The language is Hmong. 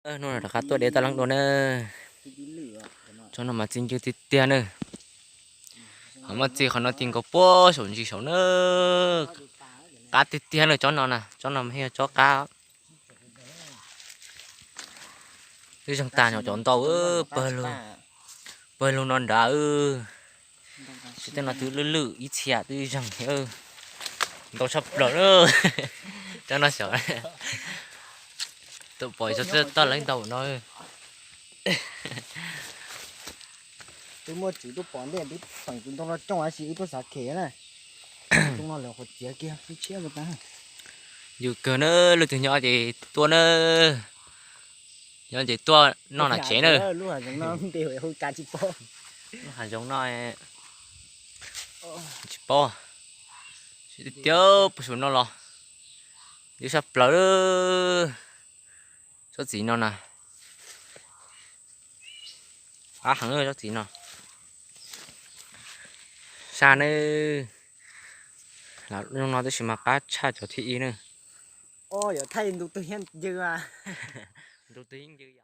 Hnub no rov qab tuaj de toj leeb dua na. Tsob no mas txi ncw tiag tiag na. Ho muaj txi qhov no txi nkaus puag saum ntsis saud na. Qab tiag tiag na tsob no na, tsob no mas yog tsob qab. Twb zeeg tag no cov ntau, pawg lug no nrad. Tsis tej no twb lwj lwj ib txhia twb zeeg. Ntau tshaj plaws na. Tsob no xyov. Tuaj pom toj leeb ntau no. Twb muaj tswv tuaj pom ntej twb feem tus ntoo no coob, tab sis wb tuaj xav khem na. Ntoo no lawv qhuav txiav kiag tshiab tas. Yus kawg na, leej twg nyob ces tuaj na. Nyob ces tuaj noj na tsev na. Lub hav zoov no npe hu cas tsis paub. Lub hav zoov no tsis paub. Tiag tiag, puag saum no los. Yus sab plaws. Tsob txiv no na. Qab heev tsob txiv no. Sab na. Zoo no tab sis mas qab tshaj cov thib ib na. Yog thaij ntu twg yeej ncw. Ntu twg yeej ncw.